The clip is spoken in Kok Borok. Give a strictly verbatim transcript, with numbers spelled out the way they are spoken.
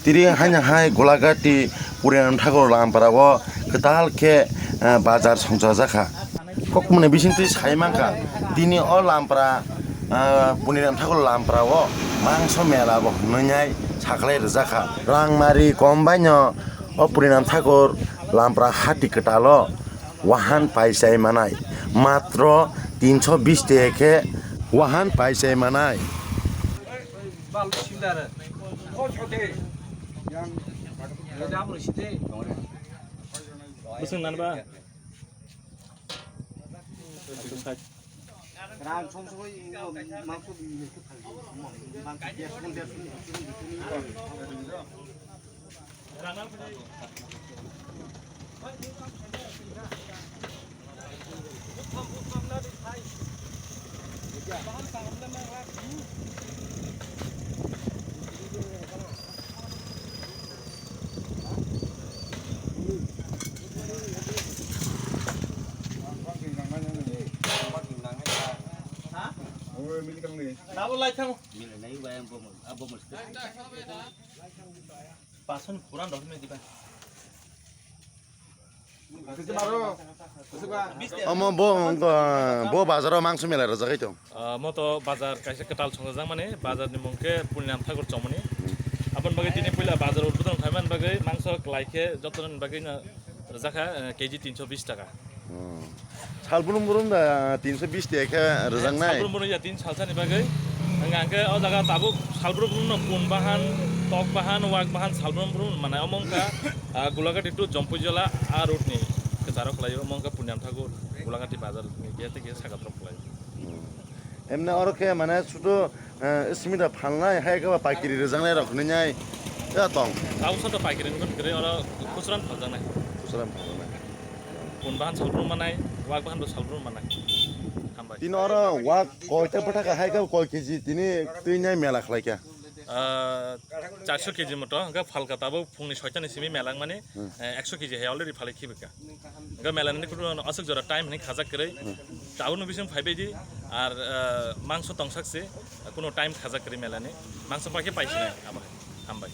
Tiri haino hai Golagati Purinam Thakur Lampra o kwtal khe, eh, bazar songchajakha. Kokmoni bisingtwi sai mankha, tini o Lampra, eh, Purinam Thakur Lampra o mangso mela bo hwnwi nai saklai rwjakha. Rangmari kom baino o Purinam Thakur Lampra hati kwtalo wahan paisai manai, matro tinso bis teke khe wahan paisai manai. Bwswng nanba? Pason kuran doh me diba. Omo bo, bo bazaro mangso mela rwjagwi tong. Ah, mo to bazar kaisa kwtal songjajakmani, bazarni mung khe Purinam Thakur Chomoni. Aboni bagwi tini puila bazar udbodon khaimani bagwi mangso kwlai khe jotono bagwi no rwjakha, eh, K G tinso bis taka. Hmm. Salbrum brum da tinso bis taka khe rwjaknai. Salbrum brum ya tin salsani bagwi. Hwnka hwnkhe o jaga tabuk salbrum brum no pun bahan, tok bahan, wak bahan, salbrum brum manai omo wngkha, ah, Gulagati to Jompuijala a road ni kwcharo khlai o, omo wngkha Purinam Thakur Gulagati bazar ni gate tei gate saka drop khlai o. Hmm. Emne oro khe mane sudu, eh, smita phalnai, hai khe ba paikiri rwjaknai rok hinwi nai ya tong. Tau sa to paikiri nukun kiri oro khusran phaljaknai. Khusran phaljaknai. Pun bahan salbrum manai, wak bahan bo salbrum manai. Hambai. Tini oro wak koita bwtha kha hai khe koi K G tini twi nai mela khlai kha. Ah, charso K G moto, hwnkhe phalka tabuk phungni soitani simi mela wngmani, Hmm. eh, ekso K G hai already phalwi khibika. Hwnkhe mela ni kuno aswk jora time hinwi khajak kwrwi. Hmm. Tabukno bising phaibai di, ar, ah, mangso tongsak se, kuno time khajak kwrwi mela ni. Mangso paikhe paisinai, abo hai. Hambai.